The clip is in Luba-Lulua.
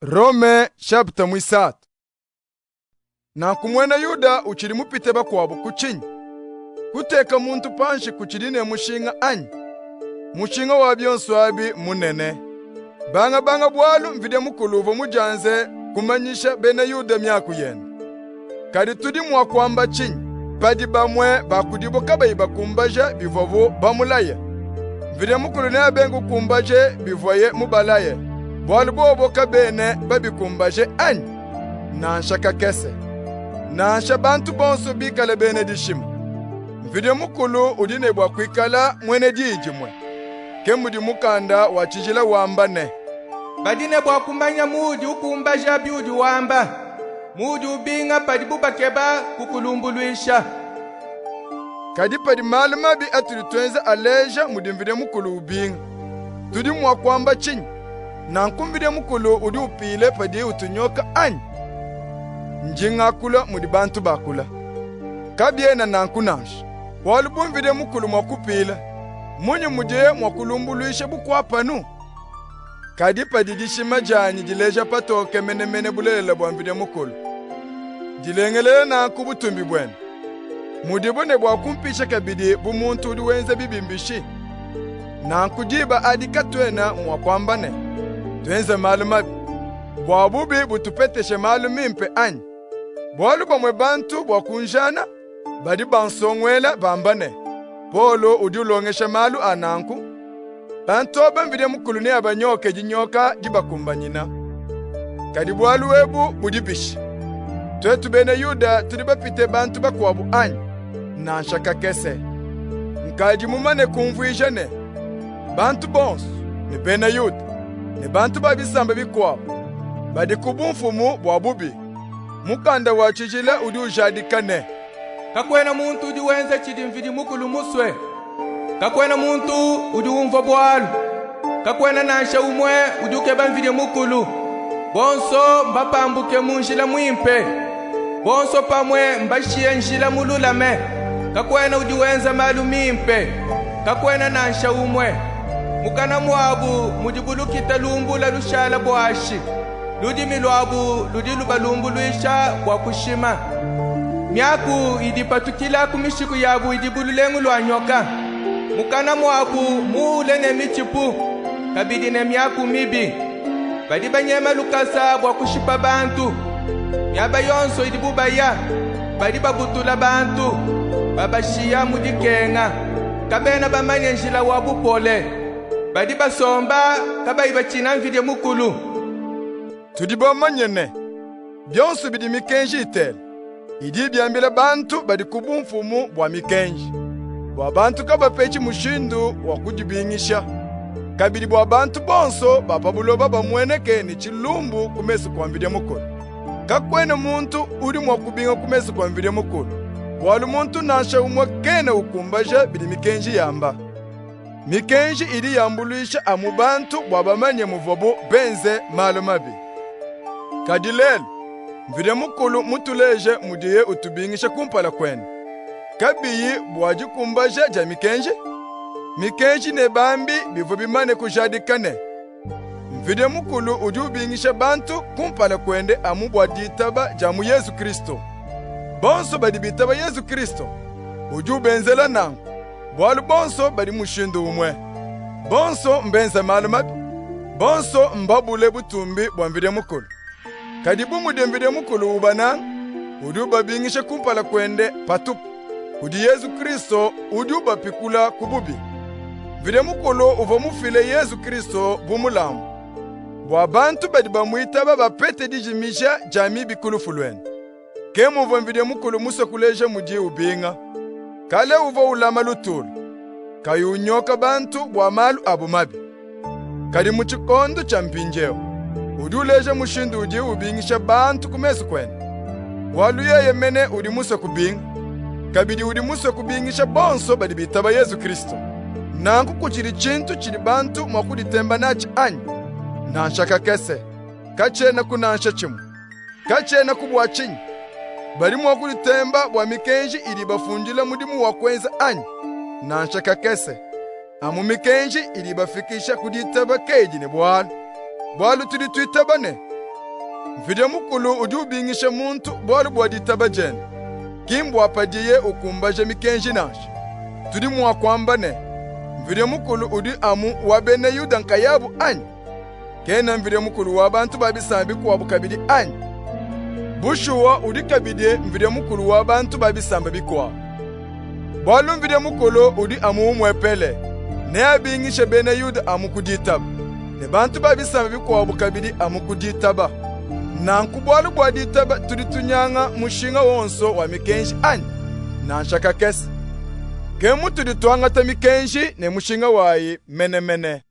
Rome chapitre muisatu. Nanku muena Yuda utshidi mupite bakuabu ku tshinyi? Kuteka muntu panshi kutshidi ne mushinga anyi? Mushinga wa bionso abi mmunene. Bangabanga bualu Mvidi Mukulu uvua mudianze kumanyisha bena Yuda miaku yende. Kadi tudi mua kuamba tshinyi padi bamue ba kudibo kabayi bakumbaja bivuabu bamulaye? Mvidi Mukulu neabenge kukumbaje bivuaye mubalaye, bualu bobo kabena babikumbaje anyi? Nansha kakese! Nansha bantu bonso bikale bena dishima, Mvidi Mukulu udi ne bua kuikala muena diyi dimue. Ke mudi mukanda wa tshijila wamba ne, Badi ne bua kumanya muudi ukumbaja biudi wamba, muudi ubinga padibu bakeba kukulumbuluisha. Kadi padi malu mabi atudi tuenza aleja mudi Mvidi Mukulu ubinga, tudi mua kuamba tshinyi? Nanku Mvidi Mukulu udi upile padiye utunyoka anyi? Ndi ngakula mudi bantu bakula. Kabiena nanku nansha. Bualu bu Mvidi Mukulu mua kupila, munyi mudiye mua kulumbuluisha bukua panu? Kadi padi dishima dianyi dileja patoke menemene bulelela bua Mvidi Mukulu, dilengelela nanku butumbi buende, mudibu ne bua kumpisha kabidi bu muntu udi wenza bibi mbishi? Nanku diba adi katuena mua kuamba ne, tuenze malu mabi, bua bubi butupeteshe malu mimpe anyi? Bualu bamue bantu bua kunjana badi bansonguela bamba ne, Polo udi ulongesha malu a nanku. Bantu aba Mvidi Mukulu neabanyoke dinyoka dibakumbanyina. Kadi bualu ebu budi bishi? Tuetu bena Yuda tudi bapite bantu bakuabu anyi? Nansha kakese! Nkadi mumane kumvuija ne, bantu bonso, ne bena Yuda, ne bantu ba bisamba bikuabu, badi ku bumfumu bua bubi. Mukanda wa tshijila udi ujadika ne, Kakuena muntu udi wenza tshidi Mvidi Mukulu musue. Kakuena muntu udi umvua bualu. Kakuena nansha umue udi ukeba Mvidi Mukulu. Bonso mbapambuke mu njila muimpe. Bonso pamue mbashiye njila mululame. Kakuena udi wenza malu mimpe. Kakuena nansha umue. Mukana muabu mudi bu lukita lumbula lushala buashi. Ludimi luabu ludi lubalumbuluisha bua kushima. Miaku idi ipatukila ku mishiku yabu idi bu lulengu lua nyoka. Mukana muabu muule ne mitshipu, kabidi ne miaku mibi. Badi banyema lukasa bua kushipa bantu. Miaba yonso idibu baya, badi babutula bantu, babashiya mu dikenga. Kabena bamanye njila wa bupole. Badi basomba kabayi batshina Mvidi Mukulu. Tudi bamanye ne, bionso bidi mikenji itela, idi ibiambila bantu badi ku bumfumu bua mikenji, bua bantu kabapetshi mushindu wa kudibingisha, kabidi bua bantu bonso ba pa buloba bamueneke ne tshilumbu ku mesu kua Mvidi Mukulu. Kakuena muntu udi mua kubinga ku mesu kua Mvidi Mukulu, bualu muntu nansha umue kena ukumbaja bidi mikenji yamba. Mikenji idi yambuluisha amu bantu bua bamanye muvuabu benze malu mabi. Kadi lelu, Mvidi Mukulu mmutuleje mudiye utubingisha kumpala kuende, kabiyi bua dikumbaja dia mikenji. Mikenji ne bambi bivua bimane kujadika ne, Mvidi Mukulu udi ubingisha bantu kumpala kuende amu bua ditaba dia mu Yezu Kristu. Bonso badi bitaba Yezu Kristu, udi ubenzela nanku, bualu bonso badi mushindu umue. Bonso mbenze malu mabi, bonso mbabule butumbi bua Mvidi Mukulu. Kadi bu mudi Mvidi Mukulu ubananga, udi ubabingisha kumpala kuende patupu kudi Yezu Kristo udi ubapikula ku bubi. Mvidi Mukulu uvua mufile Yezu Kristo bu mulambu, bua bantu badi bamuitaba bapete dijimija dia mibi ku lufu luende. Ke muvua Mvidi Mukulu musue kuleja mudiye ubinga. Kale uvua ulama lutulu, kayi unyoka bantu bua malu abu mabi. Kadi mu tshikondo tshia mpindieu udi uleja mushindu udiye ubingisha bantu ku mesu kuende. Bualu yeye mene udi musue kubinga, kabidi udi musue kubingisha bonso badi bitaba Yezu Kristo. Nanku kutshidi tshintu tshidi bantu mua kuditemba natshi anyi? Nansha kakese, katshienaku nansha tshimue. Katshienaku bua tshinyi? Badi mua kuditemba bua mikenji idi ibafundila mudimu wa kuenza anyi? Nansha kakese. Amu mikenji idi ibafikisha ku ditaba ke idi ne bualu. Bualu tudi tuitaba ne, Mvidi Mukulu udi ubingisha muntu bualu bua ditaba diende, ki mbua padiye ukumbaja mikenji nansha. Tudi mua kuamba ne, Mvidi Mukulu udi amu wa bena Yuda nkayabu anyi? Kena Mvidi Mukulu wa bantu ba bisamba bikuabu kabidi anyi? Bushuwa udi kabidi Mvidi Mukulu wa bantu ba bisamba bikuabu. Bualu Mvidi Mukulu udi amu umuepele, neabingishe bena Yuda amu ku ditaba, ne bantu ba bisamba bikuabu kabidi amu ku ditaba. Nanku bualu bua ditaba tudi tunyanga mushinga wonso wa mikenji anyi? Nansha kakese! Ke mutudi tuangata mikenji ne mushinga wayi menemene.